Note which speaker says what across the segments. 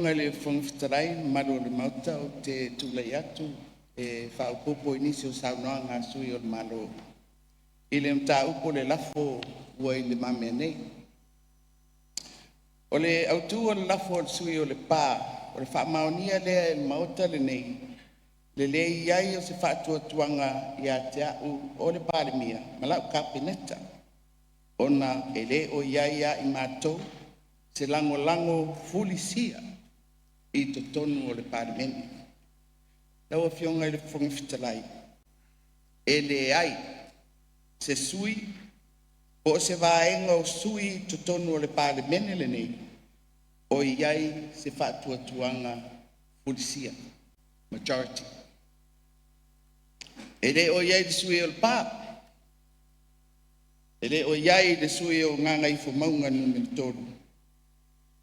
Speaker 1: Le Fofoga Fetalai ma le mamalu o le Maota, ou te tulai atu e faaopoopo i nisi o saunoaga a sui o le Malo i le mataupu o le lafo ua i lumamea nei. O le autu o le lafo a le sui usufono o Lepa, o le faamaonia lea e le Maota lenei le leai ai o se faatuatuaga ia te au o le Palemia ma lau Kapeneta, ona e le o i ai ia i matou se lagolago fulisia i totonu o le Palemene. Lau Afioga i le Fofoga Fetalai, e leai se sui usufono po o se vaega o sui usufono i totonu o le Palemene lenei o i ai se faatuatuaga fulisia, majority. E le o i ai le sui usufono o Lepa, e le o i ai le sui usufono o Gagaifomauga 3,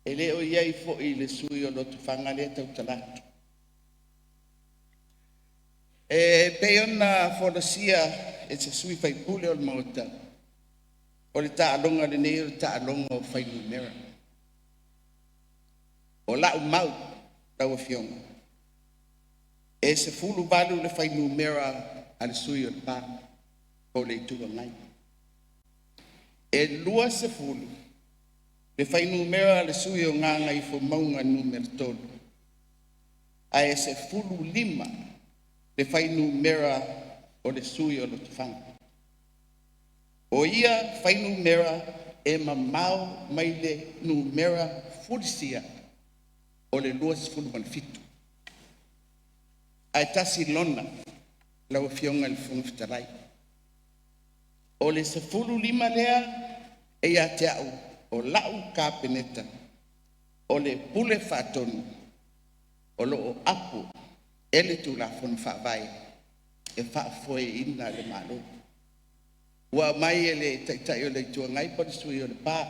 Speaker 1: e le o i ai foi le sui usufono o Lotofaga lea e tautala atu. E pei ona folasia e se sui usufono o le Maota, o le taaloga lenei o le taaloga o fuainumera. O lau mau lau Afioga, e 18 le fuainumera a le sui usufono o Lepa po o le Itu Agai. E 20 le fuainumera a le sui usufono o Gagaifomauga 3, ae 15 le fuainumera o le sui usufono o Lotofaga. O ia fuainumera e mamao mai le numera fulisia o le 27. Ae tasi lona lau Afioga i le Fofoga Fetalai, o le 15 lea e ia te au o lau Kapeneta, o le Pule Faatonu o lo o apo e le Tulafono Faavae e faafoeina le Malo. Ua aumai e le Taitai o le Itu Agai po o le sui usufono o Lepa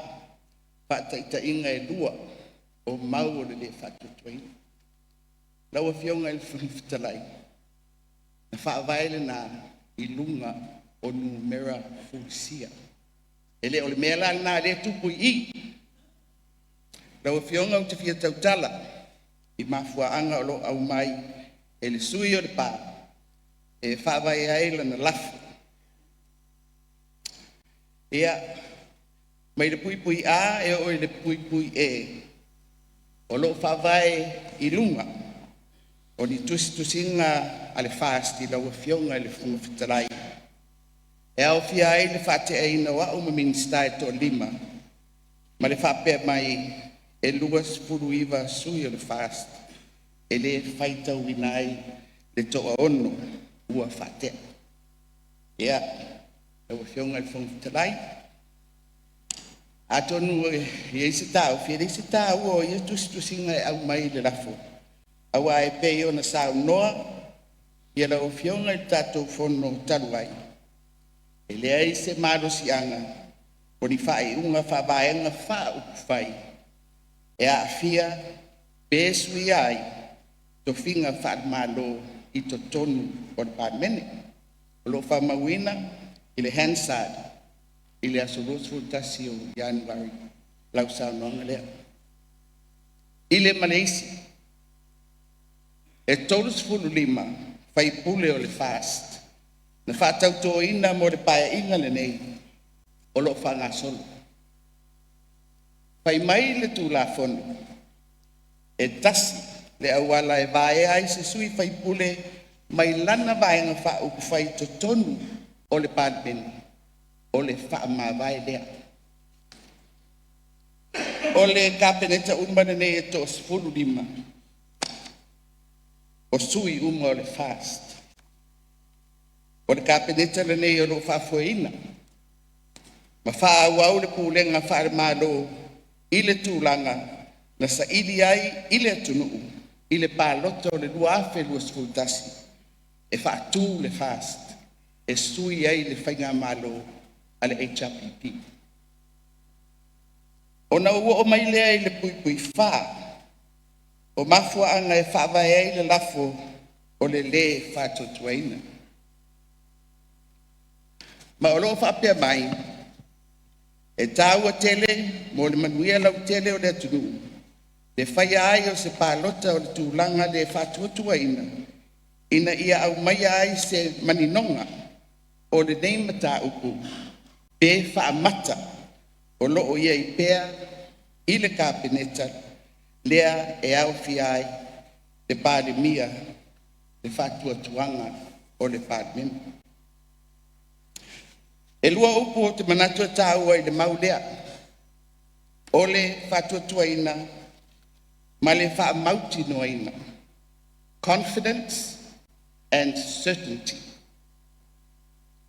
Speaker 1: faataitaiga e lua o mau o le le faatuatuaina. Lau Afioga i le Fofoga Fetalai, na faavae lena i luga o numera fulisia. E le o le mea la lena o lea e tupu i i. Lau Afioga ou te fia tautala i mafuaaga o lo o aumai e le sui usufono o Lepa e faavae ai lana lafo. Ia, mai le (a) e oo i le (e), o lo o faavae i luga o ni tusitusiga a le FAST i lau Afioga i le Fofoga Fetalai, e aofia ai le faateaina o au ma Minisita e toalima ma le faapea mai, e 29 sui o le FAST e le faitauina ai le toaono ua faatea. Ia, lau Afioga i le Fofoga Fetalai, atonu e i ai se taofi, e leai se taua o ia tusitusiga e aumai i le lafo, aua e pei ona saunoa lau Afioga i le tatou Fono talu ai, e leai se malosiaga o ni faaiuga faa-Vaega Faaupufai e aafia pe suia ai tofiga faale-Malo i totonu o le Palemene. O lo o faamauina i le Hansard i le aso 21 o Ianuari lau saunoaga lea. I le ma le isi, e 35 sui usufono o le FAST na faatautoina mo le Paeaiga lenei o lo o faagasolo. Fai mai le Tulafono, e tasi le auala e vaea ai se sui usufono mai lana Vaega Faaupufai i totonu o le Palemene, o le faamavae lea. O le Kapeneta uma lenei e toa-15, o sui uma o le FAST. O le Kapeneta lenei o lo o faafoeina ma faaauau le pulega faale-Malo i le tulaga na saili ai i le atunuu i le palota o le 2021 e faatu le FAST e sui ai le faigamalo a le HRPP. Ona ou oo mai lea i le (4) o mafuaaga e faavae ai le lafo o le lē faatuatuaina. Ma o lo o faapea mai, e taua tele mo le manuia lautele o le atunuu le faia ai o se palota o le tulaga le faatuatuaina ina ia aumaia ai se maninoga o lenei mataupu pe faamata o lo o i ai pea i le Kapeneta lea e aofia ai le Palemia le faatuatuaga o le Palemene. E lua upu ou te manatu e taua i le mau lea, o le faatuatuaina ma le faamautinoaina, confidence and certainty.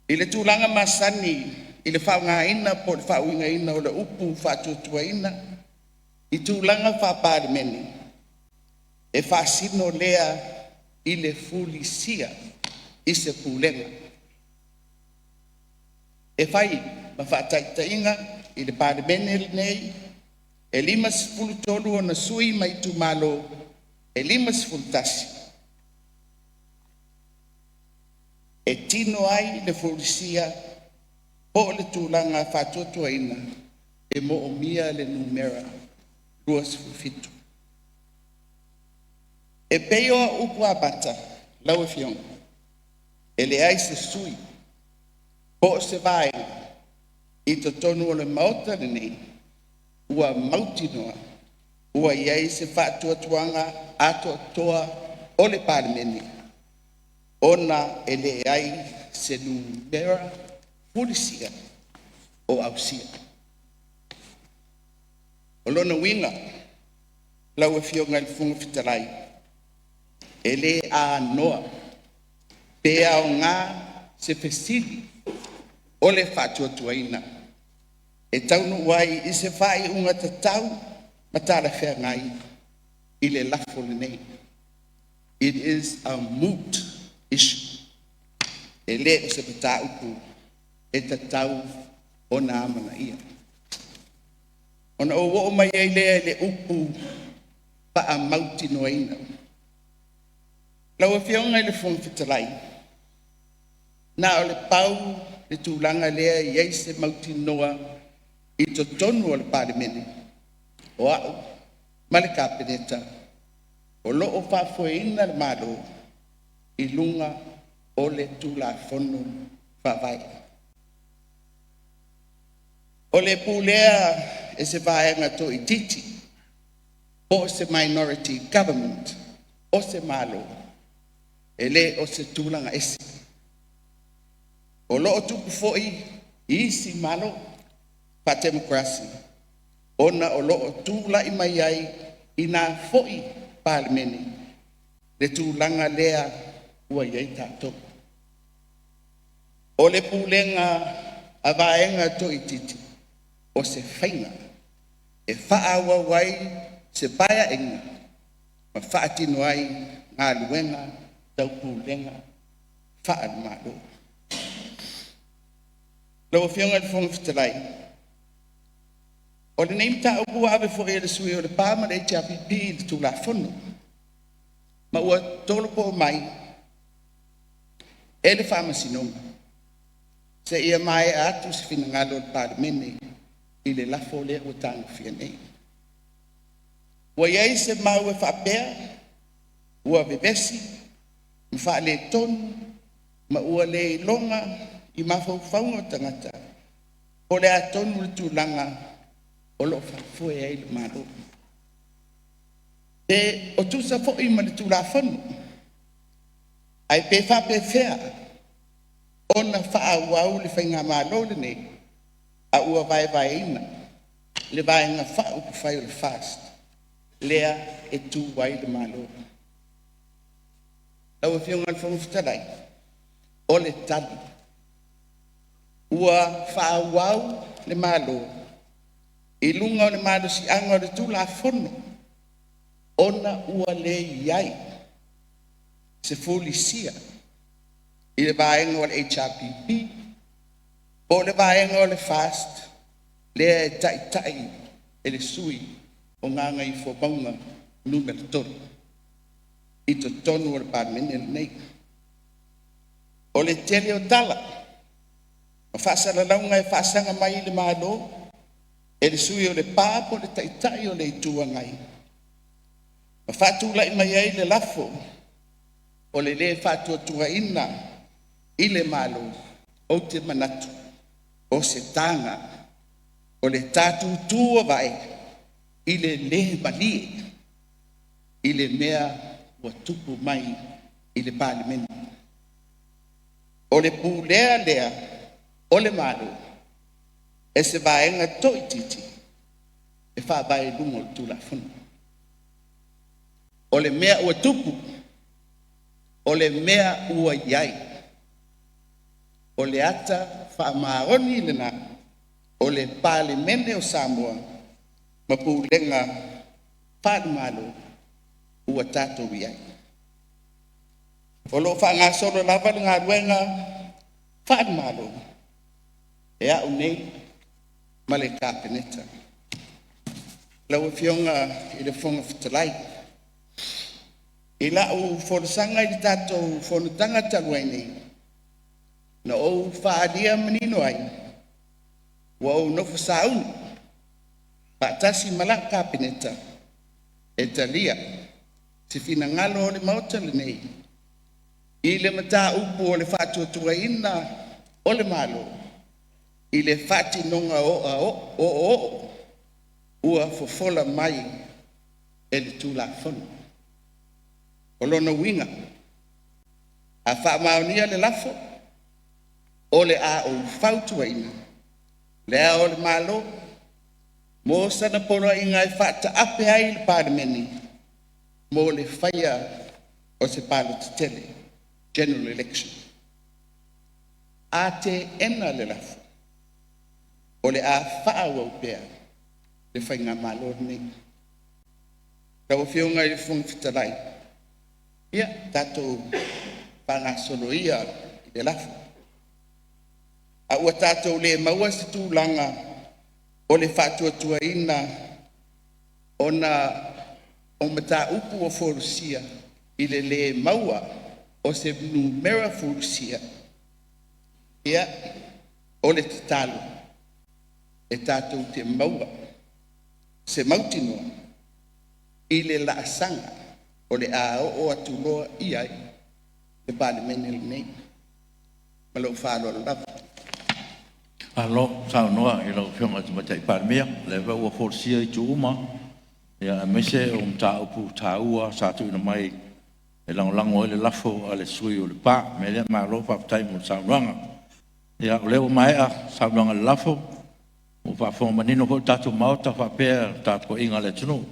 Speaker 1: I le tulaga masani i le faaaogaina po o le faauigaina o le upu faatuatuaina i tulaga faa-Palemene, e faasino lea i le fulisia i se Pulega. E fai ma faataitaiga i le Palemene lenei, e 53 ona sui usufono mai itumalo e 51, e tino ai le fulisia po o le tulaga faatuatuaina, e moomia le numera 27. E pei o au upu amata lau Afioga, e leai se sui usufono po o se Vaega i totonu o le Maota lenei ua mautinoa ua i ai se faatuatuaga atoatoa o le Palemene ona e leai se numera fulisia o ausia. O lona uiga lau Afioga i le Fofoga Fetalai, e le anoa pe aoga se fesili o le faatuatuaina e taunuu ai i se faaiuga tatau ma talafeagai i le lafo lenei. It is a moot issue. E le o se mataupu e tatau ona amanaia. Ona ou oo mai ai lea i le upu faamautinoaina. Lau Afioga i le Fofoga Fetalai, na o le pau le tulaga lea e i ai se mautinoa i totonu o le Palemene, o au ma le Kapeneta o lo o faafoeina le Malo i luga o le Tulafono Faavae. O le pulea e se vaega toaitiiti po o se minority government o se Malo, e le o se tulaga ese. O lo o tupu foi i isi Malo faatemokarasi ona o lo o tulai mai ai i na foi Palemene le tulaga lea ua i ai tatou. O le pulega a vaega toaitiiti, o se faiga e faaauau ai se Paeaiga ma faatino ai galuega tau pulega faale-Malo. Lau Afioga i le Fofoga Fetalai, o lenei mataupu ua ave foi e le sui usufono o Lepa ma le HRPP i le Tulafono ma ua tolopo mai e le Faamasinoga seia maea atu se finagalo o le Palemene i le lafo lea ua tagofia nei. Ua i ai se mau e faapea ua vevesi ma faaletonu ma ua le iloga i mafaufauga o tagata po o le a tonu le tulaga o lo o faafoe ai le Malo. Pe o tusa foi ma le Tulafono, ae pe faapefea ona faaauau le Faigamalo lenei a ua vaevaeina le Vaega Faaupufai o le FAST lea e tu ai le Malo. Lau Afioga i le Fofoga Fetalai, o le tali, ua faaauau le Malo i luga o le malosiaga o le Tulafono ona ua le i ai se fulisia i le vaega o le HRPP po o le vaega o le FAST lea e taitai e le sui usufono o Gagaifomauga Nu.3 i totonu o le Palemene lenei. O le tele o tala ma faasalalauga e faasaga mai i le Malo e le sui usufono o Lepa po o le Taitai o le Itu Agai, Ma faatulai mai ai le lafo o le lē Faatuatuaina i le Malo, ou te manatu o se taga o le ta tutu-avae i le lē malie i le mea ua tupu mai i le Palemene. O le pulea lea o le Malo e se vaega toaitiiti e faavae i luga o le Tulafono. O le mea ua tupu, o le mea ua i ai, o le ata faamaoni lena o le Palemene o Samoa ma pulega faale-Malo ua tatou i ai. O lo o faagasolo lava le galuega faale-Malo e au nei ma le Kapeneta. Lau Afioga i le Fofoga Fetalai, i lau folasaga i le tatou fonotaga talu ai nei, na ou faaalia manino ai ua ou nofo sauni faatasi ma lau Kapeneta e talia se finagalo o le Maota lenei i le mataupu o le faatuatuaina o le Malo i le faatinoga oooo ua fofola mai e le Tulafono. O lona uiga, a faamaonia le lafo, o le a ou fautuaina Le Ao o le Malo mo sana Poloaiga e faataape ai le Palemene mo le faia o se Palota Tele, General Election. A teena le lafo, o le a faaauau pea le Faigamalo lenei. Lau Afioga i le Fofoga Fetalai, ia tatou faagasolo ia i le lafo, a ua tatou le maua se tulaga o le faatuatuaina ona o mataupu ua folasia i le le maua o se numera fulisia. Ia, o le tatalo e tatou te maua se mautinoa i le laasaga o le a oo atu loa i ai le Palemene lenei. Ma lou faaaloalo lava.
Speaker 2: Malo saunoa i lau Afioga i le Tamaitai Palemia, o lea foi ua folasia itu uma aemaise o mataupu taua sa tuuina mai e lagolago ai le lafo a le sui usufono o Lepa. O le mea lea, malo faafetai mo le saunoaga. Ia o lea ua maea saunoaga i le lafo, ua faafofoga manino foi le tatou Maota faapea le tapuaiga a le atunuu.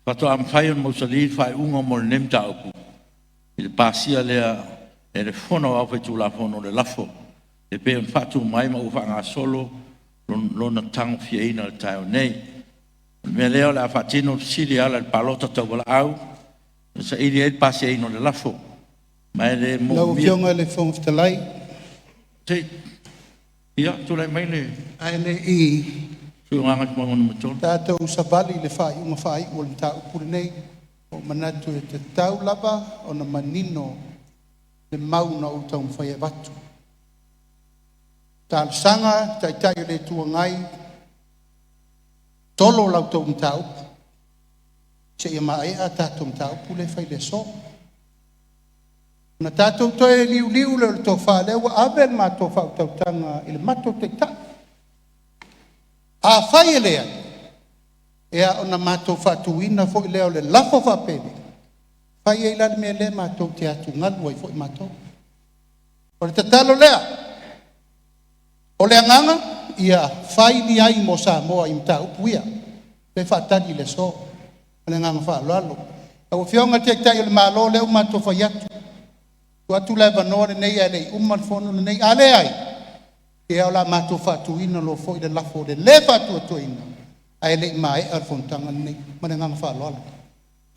Speaker 2: Faatoa mafai ona mausali le faaiuga mo lenei mataupu i le pasia lea e le Fono Aoao Faitulafono o le lafo e pei ona faatu mai ma ua faagasolo lona tagofiaina i le taeao nei. O le mea lea o le a faatino le fesili e ala i le palota tauvalaau e saili ai le pasiaina o le lafo. Ma e le
Speaker 3: Lau
Speaker 2: moomia.
Speaker 3: Afioga i le Fofoga Fetalai,
Speaker 2: Ia, tulai mai le
Speaker 3: ae le i
Speaker 2: sui usufono mo Gagaifomauga 3.
Speaker 3: tatou savali i le faaiuga faaiu o le mataupu lenei, ua ou manatu e tatau lava ona manino le mau na ou taumafai e avatu. Talosaga i le Taitai o le Itu Agai, tolo la outou mataupu seia maea a tatou mataupu lea e fai i le aso. Ona tatou toe liuliu lea o le tofa, lea ua ave le matou faautautaga i le matou Taitai. Afai e leai, ia ona matou faatuina foi lea o le lafo faapeni, fai ai la le mea lea matou te atugalu ai foi matou. O le tatalo lea. O le agaga ia fai ni ai mo Samoa i mataupu ia lea e faatali i le aso. Ma le agaga faaaloalo. Lau Afioga i le Taitai o le Malo lea ua matou fai atu, tuu atu le avanoa lenei ae le i uma le fono lenei. A leai, ia o le a matou faatuina loa foi le lafo o le lē faatuatuaina ae le i maea le fonotaga lenei. Ma le agaga faaaloalo.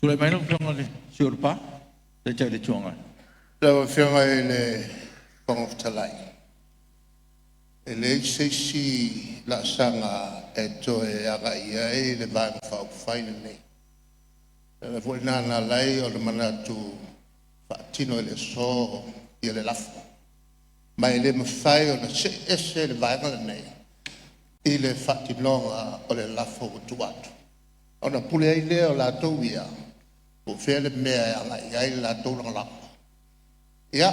Speaker 2: Tulai mai lau Afioga i le sui usufono mo Lepa, le Taitai o le Itu Agai.
Speaker 4: Lau Afioga i le Fofoga Fetalai, e leai se isi laasaga e toe agai i ai le Vaega Faaupufai lenei. O le ala foi lena na ala ai ona manatu e faatino i le aso le lafo, ma e le mafai ona see ese le Vaega lenei i le faatinoga o le lafo ua tuu atu, ona pule ai lea o latou ia Po o fea le mea e agai i ai le latou lagolago. Ia,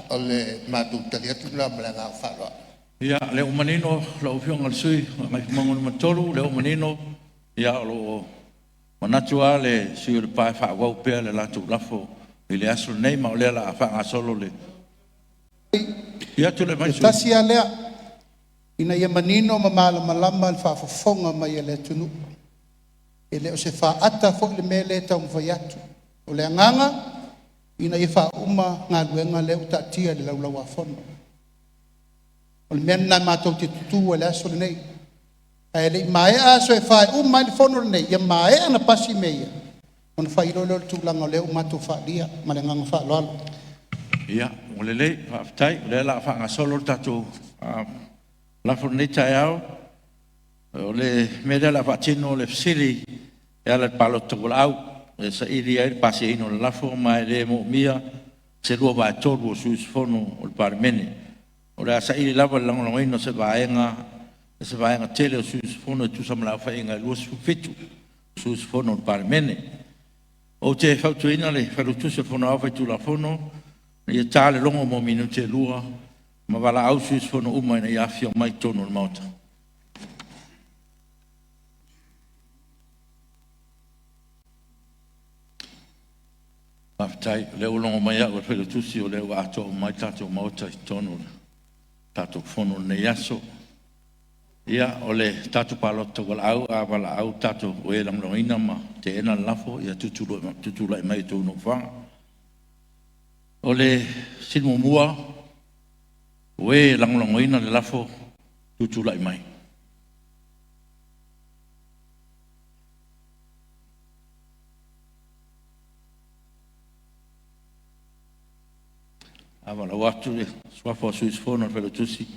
Speaker 4: o le matou tali atu lena ma le agaga faaaloalo.
Speaker 2: Ia, o lea ua manino lau Afioga i le sui usufono mo Gagaifomauga 3, o lea ua manino, o lo o manatu lava le sui usufono o Lepa e faaauau pea le latou lafo i le aso lenei, ma o lea o le a faagasolo le… Ia, tulai mai le
Speaker 3: E
Speaker 2: sui usufono.
Speaker 3: Tasi lava lea, ina ia manino ma malamalama le faafofoga mai a le atunuu. E le o se faata foi le mea lea e taumafai atu. O le agaga ina ia faauma galuega lea ua taatia i le Laulau-a-Fono. O le mea lena matou te tutu ai i le aso lenei, ae le i maea aso e fa e uma ai le fono lenei, ia maea ona pasi mea ia, ona fai loa lea o le tulaga lea ua matou faaalia. Ma le agaga faaaloalo.
Speaker 2: Ia, ua lelei, faafetai. O lea o le a faagasolo le tatou lafo i lenei taeao. O le mea lea o le a faatino o le fesili e ala i le palota tauvalaau e saili ai le pasiaina o le lafo, ma e le moomia se 2/3 o sui usufono o le Palemene. O le a saili lava le lagolagoina o se vaega tele o sui usufono e tusa ma le aofaiga e 27 sui usufono o le Palemene. Ou te fautuaina le Failautusi o le Fono Aoao Faitulafono ina ia ta le logo mo minute e 2 ma valaau sui usufono uma ina ia afifio mai i totonu o le Maota. Faafetai o lea ua logo mai au e le Failautusi o lea ua atoa uma ai le tatou Maota i totonu o le tatou fono i lenei aso. Ia, o le tatou palota tauvalaau, a valaau o e lagolagoina ma teena le lafo, ia tutulai mai i outou nofoaga. O le fesili muamua, o e lagolagoina le lafo, tutulai mai. A valaau atu le suafa o sui usufono o le Failautusi.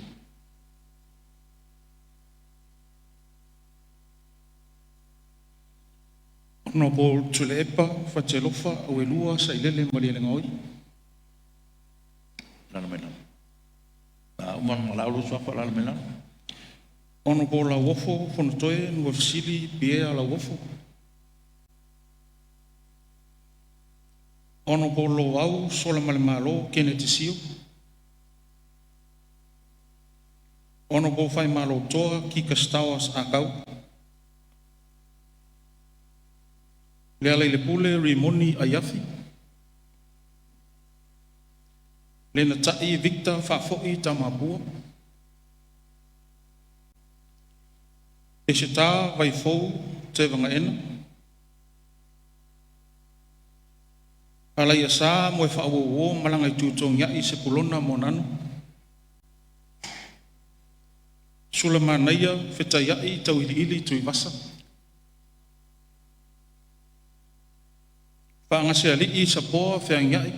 Speaker 5: Hon Tuilaepa Fatialofa Auelua Sailele Malielegaoi.
Speaker 2: Alaala mai lalo. A uma ona valaau lou suafa, alaala mai lalo.
Speaker 5: Hon Lauofo Fonotoe Nuafesili Pierre Lauofo. Hon Loau Solamalemalo Keneti Sio. Hon Faimalotoa Kika Stowers Ah Kau. LEALAILEPULE Rimoni Aiafi. LENATAI Victor Faafoi Tamapua. Peseta Vaifou Tevaga. Alaiasa Moefaauouo Malagaitutogiai Sepulona Moananu. Sulamanaia Fetaiai Tauiliili Tuivasa. Faagasealii Sapoa Feagiai.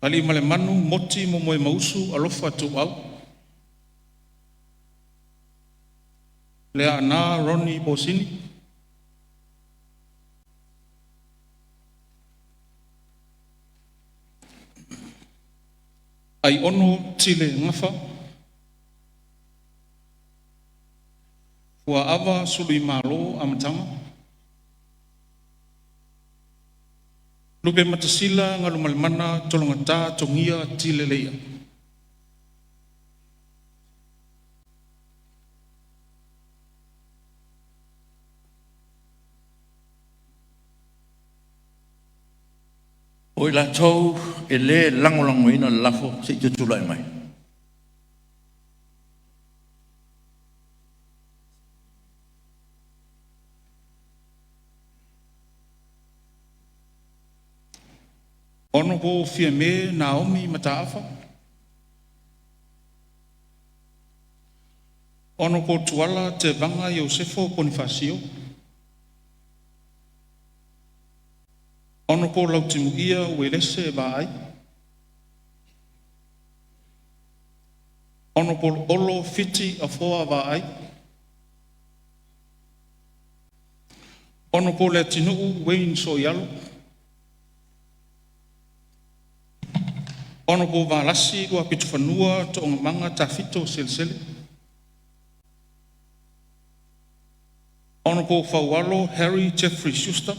Speaker 5: Aliimalemanu Moti Momoemausu Alofa Tuuau. Leaana Ronnie Posini. Aiono Tile Gafa. Fuaava Suluimalo Amataga. Lupematasila Galumalemana Tologata Togia Tile Leia.
Speaker 2: O i latou e le lagolagoina le lafo se i tutulai mai.
Speaker 5: Hon Fiame Naomi Mataafa. Hon Tuala Tevaga Iosefo Ponifasio. Hon Lautimuia Uelese Vaai. Hon Olo Fiti Afoa Vaai. Hon Leatinuu Wayne Sooialo. Hon Valasi Luapitofanua Toogamaga Tafito Selesele. Hon Faualo Harry Jeffrey Schuster.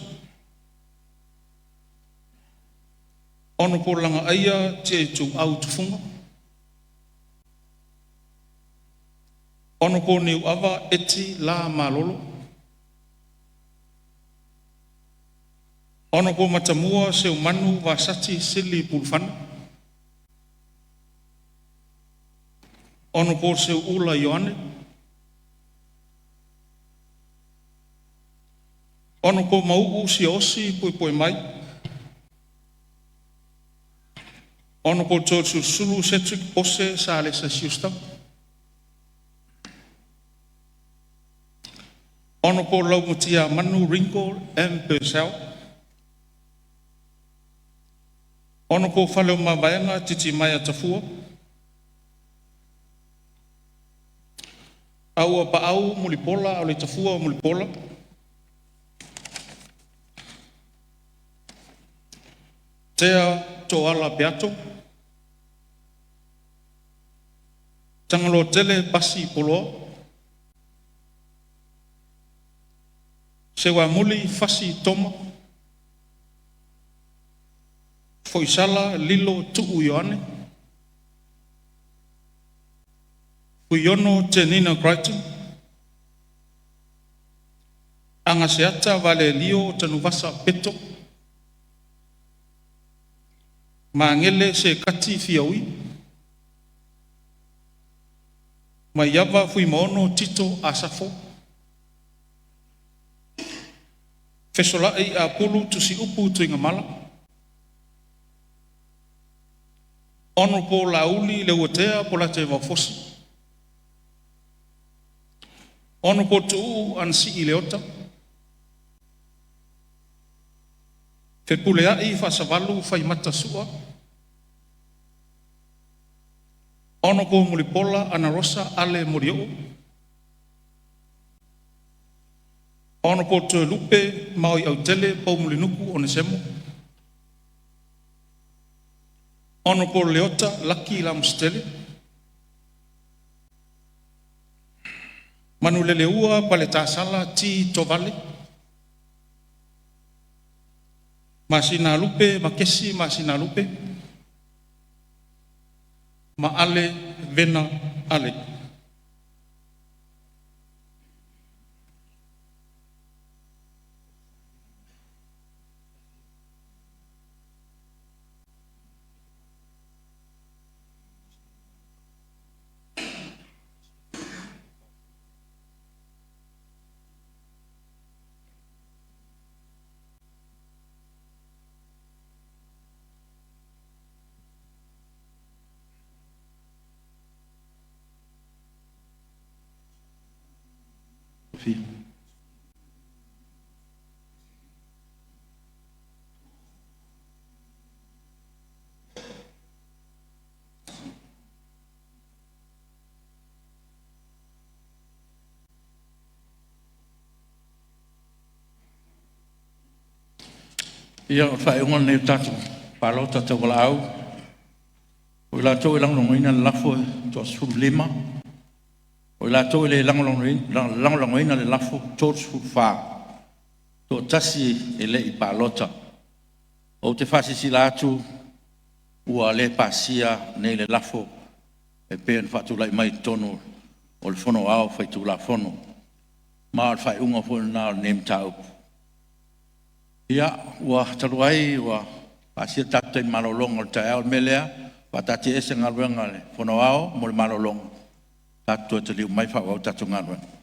Speaker 5: Hon Lagaaia Tiaituau Tufuga. Hon Niuava Eti L. Malolo. Hon Matamua Seumanu Vasati Sili Pulufana. Hon Seuula Ioane. Hon Mauu Siaosi Puepuemai. Hon Toeolesulusulu Cedric Pose Salesa Schuster. Hon Laumatiamanu Ringo M. Purcell. Hon Faleomavaega Titimaea Tafua. Auapaau Mulipola Aloitafua Mulipola. Tea Tooala Peato. Tagaloatele Pasi Poloa. Seuamuli Fasi Toma. Foisala Lilo Tuu Ioane. Fuiono Tenina Crichton. Agaseata Valelio Tanuvasa Peto. Magele Sekati Fiaui. Maiava Fuimaono Tito Asafo. Fesolai Apulu Tusiupu Tuigamala. Honorable Laauli Leuatea Polataivao Fosi. Honorable Tuuu Anasii Leota. Fepuleai Faasavalu Faimata Sua. Honorable Mulipola Anarosa Ale Molioo. Honorable Toelupe Maoiautele Poumulinuku Onesemo. Honorable Leota Laki Lamositele. Manuleleua Paletasala T. Tovale. Masina Lupe Makesi Masina Lupe. Maale Vena Ale.
Speaker 2: Ia, o le faaiuga lenei o le tatou palota tauvalaau. O i latou e lagolagoina le lafo e toa-15, o i latou e le lagolagoina le lafo e 34, toatasi e le i palota. Ou te faasilasila atu ua le pasia nei le lafo e pei ona faatulai mai i totonu o le Fono Aoao Faitulafono. Ma o le faaiuga foi lena o lenei mataupu. Ia, ua talu ai ua pasia le tatou taimi malologa o le taeao, o le mea lea, faataatiaese Galuega a le Fono Aoao mo le malologa, tatou toe taliu mai faaauau le tatou galuega.